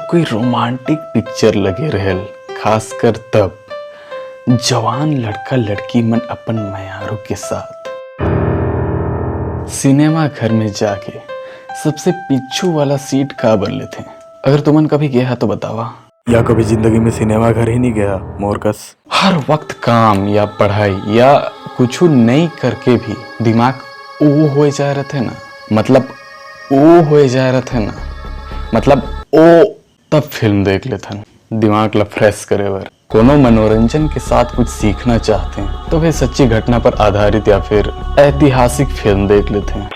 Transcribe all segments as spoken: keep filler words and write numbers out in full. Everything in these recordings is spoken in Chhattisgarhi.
कोई रोमांटिक पिक्चर लगे रहल, खासकर तब जवान लड़का लड़की मन अपन मयारू के साथ। सिनेमा घर में जाके सबसे पीछू वाला सीट काबर लेथे? अगर तुमन कभी गया तो बतावा। या कभी जिंदगी में सिनेमा घर ही नहीं गया मोर कस? हर वक्त काम या पढ़ाई या कुछ नहीं करके भी दिमाग ओ हो जा रहे थे ना, मतलब ओ हो जा रहे थे ना, मतलब ओ, तब फिल्म देख लेथन दिमाग ला फ्रेश करे बर। कोनो मनोरंजन के साथ कुछ सीखना चाहते हैं तो फिर सच्ची घटना पर आधारित या फिर ऐतिहासिक फिल्म देख लेते हैं।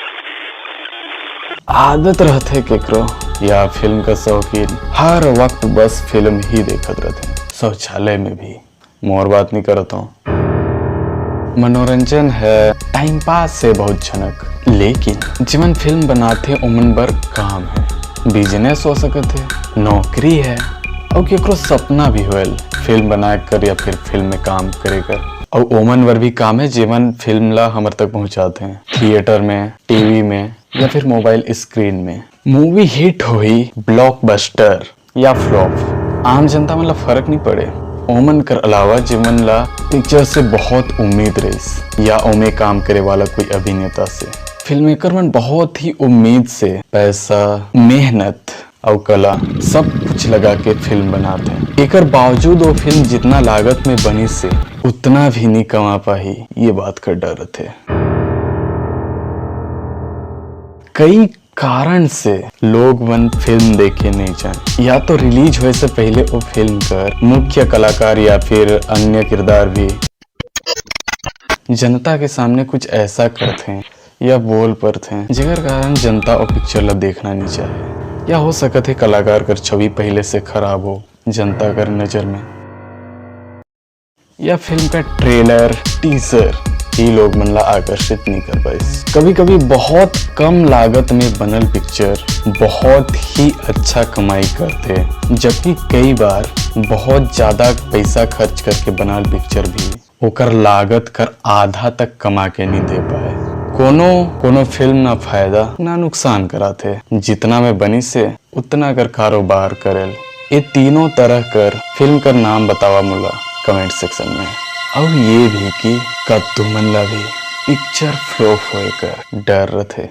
आदत रहते केकरो या फिल्म का शौकीन हर वक्त बस फिल्म ही देखत रहते हैं, शौचालय में भी। मोर बात नहीं करत हूँ। मनोरंजन है, टाइम पास है बहुत झनक, लेकिन जीवन फिल्म बनाते ओमन बर काम है, बिजनेस हो सकत है, नौकरी है, और केकरो सपना भी होल फिल्म बनाए कर या फिर फिल्म में काम करे कर। और ओमन बर भी काम है जेमन फिल्म ला हमर तक पहुंचाते हैं, थिएटर में, टीवी में या फिर मोबाइल स्क्रीन में। मूवी हिट होही, ब्लॉकबस्टर या फ्लॉप, आम जनता मन ला फर्क नहीं पड़े। ओमन कर अलावा जेमन ला पिक्चर से बहुत उम्मीद रहीस या ओमे काम करे वाला कोई अभिनेता से, फिल्म मेकर मन बहुत ही उम्मीद से पैसा, मेहनत अउ कला सब कुछ लगा के फिल्म बनाते हैं। एकर बावजूद वो फिल्म जितना लागत में बनी से उतना भी नहीं कमा पाही, ये बात का डर रहते। कई कारण से लोग मन फिल्म देखे नहीं जान, या तो रिलीज होए से पहले वो फिल्म कर मुख्य कलाकार या फिर अन्य किरदार भी जनता के सामने कुछ ऐसा करते हैं या बोल पड़ते हैं जेकर कारण जनता वो पिक्चर ला देखना नहीं चाहे, या हो सकत है कलाकार कर छवि पहले से खराब हो जनता कर नजर में, या फिल्म का ट्रेलर, टीजर ही लोग मन ला आकर्षित नहीं कर पाइस। कभी कभी बहुत कम लागत में बनल पिक्चर बहुत ही अच्छा कमाई करते, जबकि कई बार बहुत ज्यादा पैसा खर्च करके बनल पिक्चर भी ओकर लागत कर आधा तक कमा के नहीं दे पाए। कोनो कोनो फिल्म ना फायदा ना नुकसान कराथे, जितना में बनी से उतना कर कारोबार करेल। ये तीनों तरह कर फिल्म कर नाम बतावा मोला कमेंट सेक्शन में। अउ ये भी कि का तुमन ला भी पिक्चर फ्लॉप होए कर डर रथे?